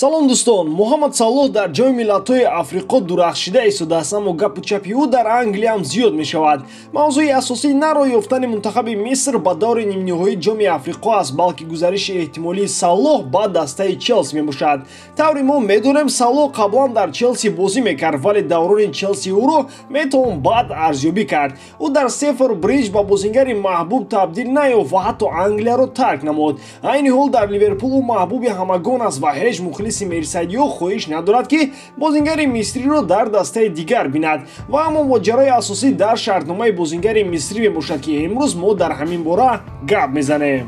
Салом дӯстон, Муҳаммад Салоҳ дар Ҷоми миллатҳои Африқо дурахшида истодааст, аммо гапу чапи ӯ дар Англия ҳам зиёд мешавад. Мавзӯи асосӣ на роҳ ёфтани мунтахаби Миср ба даври нимниҳоии Ҷоми Африқо аст, балки гузариши эҳтимолии Салоҳ ба дастаи Челси мебошад. Тавре мо медонем, Салоҳ қаблан дар Челси бозӣ мекард, вале даврони Челси ӯро метавон бад арзёбӣ кард. Ӯ дар Стэмфорд Бриҷ ба бозингари маҳбуб табдил наёфт ва ҳатто Англияро тарк намуд. Айни ҳол дар Ливерпул ӯ маҳбуби ҳамагон аст ва ҳеҷ мухлиси мерсайдиҳо хоҳиш надорад, ки бозингари мисриро дар дастаи дигар бинад. Ва аммо моҷарои асосӣ дар шартномаи бозингари мисрӣ мебошад, ки имрӯз мо дар ҳамин бора гап мезанем.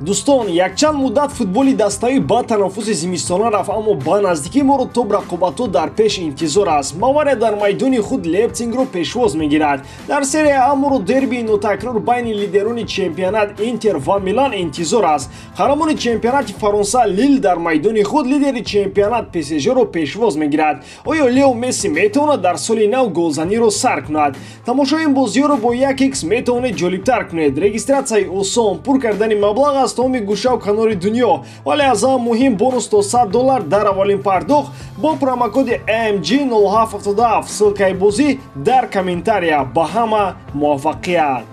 Дӯстон, якчанд муддат футболи дастаӣ ба танаффуси зимистона рафт, аммо ба наздикӣ моро топ рақобатҳо дар пеш интизор аст. Бавария дар майдони худ Лейпсигро пешвоз мегирад. Дар Серия А моро дербии нотакрор байни лидерони чемпионат Интер ва Милан интизор аст. Қаҳрамони чемпионати Фаронса Лил дар майдони худ лидери чемпионат ПСЖ-ро пешвоз мегирад. Оё Лео Месси метавонад дар соли нав голзаниро сар кунад? Тамошои ин бозиҳоро бо 1x метавонед ҷолибтар кунед. Регистратсияи осон, пур кардани маблағ аз тамоми гӯшаву канори дунё, вале аз ҳама муҳим бонус то $100 дар аввалин пардохт бо промокоди MG0777. Ссылкаи бозӣ дар комментария. Ба ҳама муваффақият!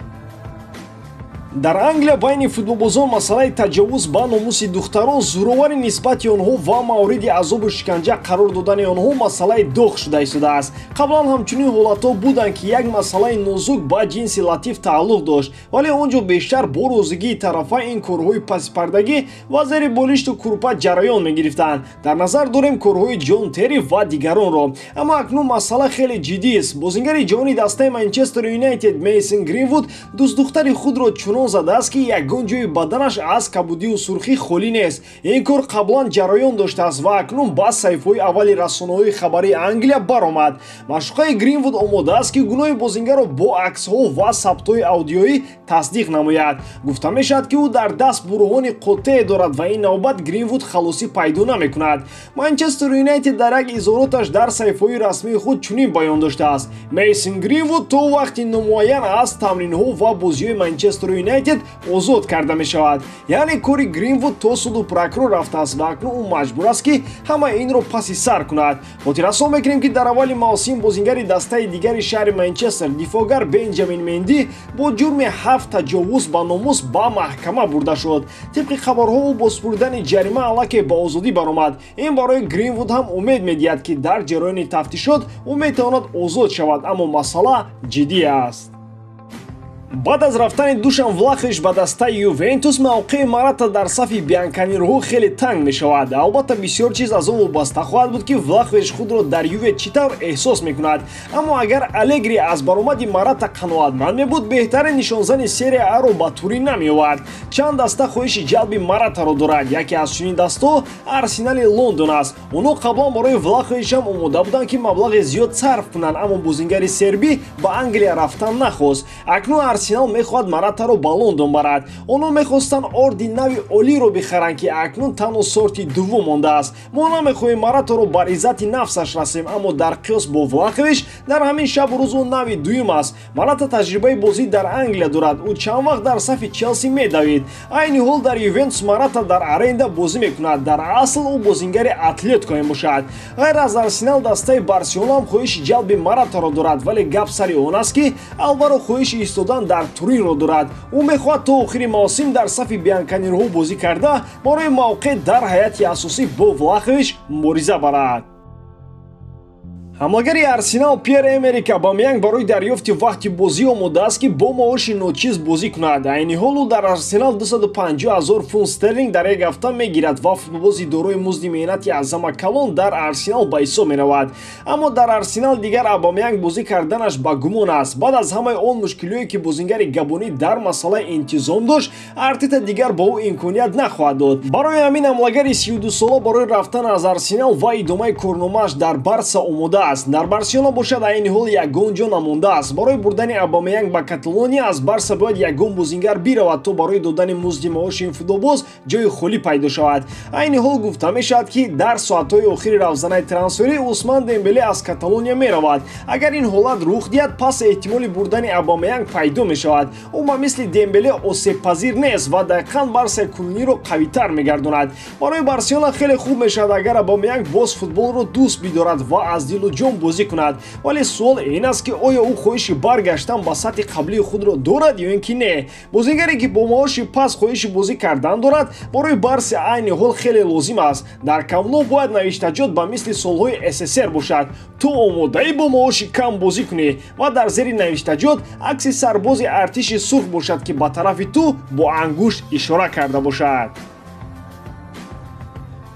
Дар Англия байни футболбозон масъалаи таҷовуз ба номуси духтарон, зӯроварӣ нисбати онҳо ва мавриди азобу шиканҷа қарор додани онҳо масъалаи доғ шуда истодааст. Қаблан ҳамчунин ҳолатҳо буданд, ки як масъалаи нозук ба ҷинси латиф тааллуқ дошт, вале он ҷо бештар бо розигии тарафа ин корҳои пасипардагӣ ва зери болишту курпа ҷараён мегирифтанд. Дар назар дорем корҳои Ҷон Терри ва дигаронро. Аммо акнун масъала хеле ҷиддист. Бозингари ҷавони дастаи Манчестер Юнайтед Мейсон Гринвуд дӯстдухтари худро чунон задааст, ки ягон ҷои баданаш аз кабудию сурхӣ холӣ нест. Ин кор қаблан ҷараён доштааст ва акнун ба саҳифаҳои аввали расонаҳои хабарии Англия баромад. Маъшуқаи Гринвуд омода аст, ки гуноҳи бозингарро бо аксҳо ва сабтҳои аудиоӣ тасдиқ намояд. Гуфта мешавад, ки ӯ дар даст бурҳони қотеъ дорад ва ин навбат Гринвуд халосӣ пайдо намекунад. Манчестер Юнайтед дар як изҳороташ дар саҳифаҳои расмии худ чунин баён доштааст: Мейсон Гринвуд то вақти номуайян аз тамринҳо ва бозиҳои Манчестер Юнайтед озод карда мешавад. Яъне кори Гринвуд то суду прокурор рафтааст ва акнун ӯ маҷбур аст, ки ҳама инро паси сар кунад. Хотиррасон мекунем, ки дар аввали мавсим бозингари дастаи дигари шаҳри Манчестер дифоъгар Бенҷамин Менди бо ҷурми 7 таҷовуз ба номус ба маҳкама бурда шуд. Тибқи хабарҳо, ӯ бо супурдани ҷарима аллакай ба озодӣ баромад. Ин барои Гринвуд ҳам умед медиҳад, ки дар ҷараёни тафтишот ӯ метавонад озод шавад, аммо масъала ҷиддӣ аст. Баъд аз рафтани Душан Влахович ба дастаи Ювентус, мавқеи Марата дар сафи бианканирҳо хеле танг мешавад. Албатта, бисёр чиз аз он вобаста хоҳад буд, ки Влахович худро дар Юве чӣ тавр эҳсос мекунад. Аммо агар Алегри аз баромади Марата қаноатманд мебуд, беҳтарин нишонзани Серия Аро ба Турин намеовард. Чанд даста хоҳиши ҷалби Маратаро дорад. Яке аз чунин дастҳо Арсенали Лондон аст. Онҳо қаблан барои Влахович ҳам омода буданд, ки маблағи зиёд сарф кунанд, аммо бозингари сербӣ ба Англия рафтан нахост. Акнун Арсенал мехоҳад Маратаро ба Лондон барад. Онҳо мехостанд орди нави олиро бихаранд, ки акнун танҳо сорти дуввум мондааст. Мо намехоҳем Маратаро бар иззати нафсаш расем, аммо дар қиёс бо Влахович дар ҳамин шабу рӯз ӯ нави дуюм аст. Марата таҷрибаи бозӣ дар Англия дорад. Ӯ чанд вақт дар сафи Челси медавид. Айни ҳол дар Ювентус Марата дар аренда бозӣ мекунад. Дар асл ӯ бозингари Атлетико мебошад. Ғайр аз Арсенал, дастаи Барселона ҳам хоҳиши ҷалби Маратаро дорад, вале гап сари он аст, ки Алваро хоҳиши истодан дар Туринро дорад. Ӯ мехоҳад то охири мавсим дар сафи бианканирҳо бозӣ карда, барои мавқеъ дар ҳайати асосӣ бо Влахович мубориза барад. Ҳамлагари Арсенал Пьер Эмерик Абамеянг барои дарёфти вақти бозӣ омода аст, ки бо маоши ночиз бозӣ кунад. Айни ҳол ӯ дар Арсенал 250 ҳазор фунт стерлинг дар як ҳафта мегирад ва футболбози дорои музди меҳнати азама калон дар Арсенал ба ҳисоб меравад. Аммо дар Арсенал дигар Абамеянг бозӣ карданаш ба гумон аст. Баъд аз ҳамаи он мушкилиҳое, ки бозингари габонӣ дар масъалаи интизом дошт, Артета дигар ба ӯ имконият нахоҳад дод. Барои ҳамин ҳамлагари 32 сола барои рафтан аз Арсенал ва идомаи корномааш дар Барса омода шудааст. Дар Барселона бошад, айни ҳол ягон ҷо намондааст. Барои бурдани Абамеянг ба Каталония аз Барса бояд ягон бозингар биравад, то барои додани музди маоши ин футболбоз ҷои холӣ пайдо шавад. Айни ҳол гуфта мешавад, ки дар соатҳои охири равзанаи трансферӣ Усман Дембеле аз Каталония меравад. Агар ин ҳолат рух диҳад, пас эҳтимоли бурдани Абамеянг пайдо мешавад. Ӯ ба мисли Дембеле осебпазир нест ва дақиқан Барсаи кунуниро қавитар мегардонад. Барои Барселона хеле хуб мешавад, агар Абамеянг боз футболро дӯст бидорад ва аз дилу ҷон бозӣ кунад. Вале суол ин аст, ки оё ӯ хоҳиши баргаштан ба сатҳи қаблии худро дорад ё ин ки не. Бозигаре, ки бо маоши паст хоҳиши бозӣ кардан дорад, барои Барса айни ҳол хеле лозим аст. Дар Камп-Ноу бояд навиштаҷот ба мисли солҳои СССР бошад: ту омодаӣ бо маоши кам бозӣ кунӣ, ва дар зери навиштаҷот акси сарбози артиши сурх бошад, ки ба тарафи ту бо ангушт ишора карда бошад.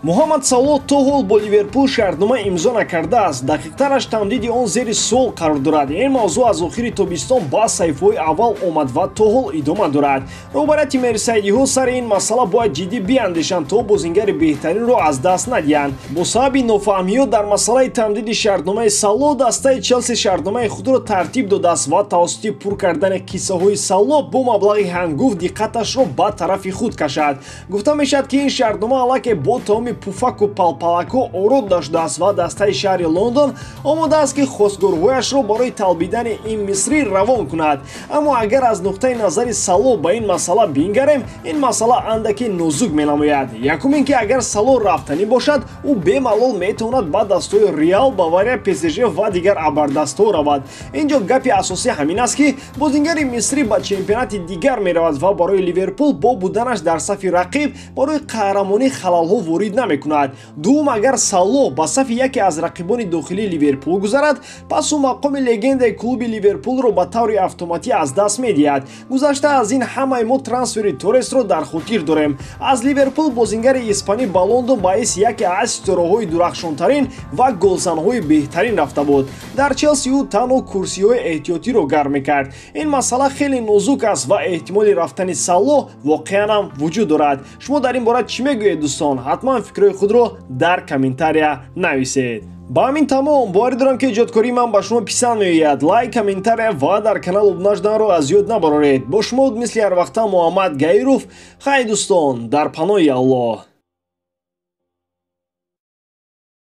Муҳаммад Салоҳ то ҳол бо Ливерпул шартнома имзо накардааст. Дақиқтараш, тамдиди он зери суол қарор дорад. Ин мавзӯъ аз охири тобистон ба саҳифаҳои аввал омад ва то ҳол идома дорад. Роҳбарияти мерсайдиҳо сари ин масъала бояд ҷиддӣ биандешанд, то бозингари беҳтаринро аз даст надиҳанд. Бо сабаби нофаҳмиҳо дар масъалаи тамдиди шартномаи Салоҳ, дастаи Челси шартномаи худро тартиб додааст ва тавассути пур кардани қиссаҳои Салоҳ бо маблағи ҳангуфт диққаташро ба тарафи худ кашад. Гуфта мешавад, ки ин шартнома аллакай бо тамоми пуфаку палпалакҳо ород шудааст ва дастаи шаҳри Лондон омода аст, ки хостгорҳояшро барои талбидани ин мисрӣ равон кунад. Аммо агар аз нуқтаи назари Салоҳ ба ин масъала бингарем, ин масъала андаке нозук менамояд. Якум ин ки агар Салоҳ рафтанӣ бошад, ӯ бемалол метавонад ба дастҳои Реал, Бавария, ПСЖ ва дигар абардастҳо равад. Ин ҷо гапи асосӣ ҳамин аст, ки бозингари мисрӣ ба чемпионати дигар меравад ва барои Ливерпул бо буданаш дар сафи рақиб барои қаҳрамонӣ халалҳо ворид намекунад. Дуюм, агар Салоҳ ба сафи яке аз рақибони дохилии Ливерпул гузарад, пас ӯ мақоми легендаи клуби Ливерпулро ба таври автоматӣ аз даст медиҳад. Гузашта аз ин, ҳамаи мо трансфери Торресро дар хотир дорем. Аз Ливерпул бозингари испанӣ ба Лондон ба ҳайси яке аз ситораҳои дурахшонтарин ва голзанҳои беҳтарин рафта буд. Дар Челси ӯ танҳо курсиҳои эҳтиётиро гарм мекард. Ин масъала хеле нозук аст ва эҳтимоли рафтани Салоҳ воқеан ҳам вуҷуд дорад. Шумо дар ин бора чӣ мегӯед, дӯстон? Ҳатман фикрҳои худро дар комментария нависед. Ба ҳамин тамом. Боварӣ дорам, ки эҷодкории ман ба шумо писанд меояд. Лайк, комментария ва дар канал обуна шуданро аз ёд набароред. Бо шумо буд мисли ҳар вақта Муҳаммад Гаиров. Хай, дӯстон, дар паноҳи Аллоҳ.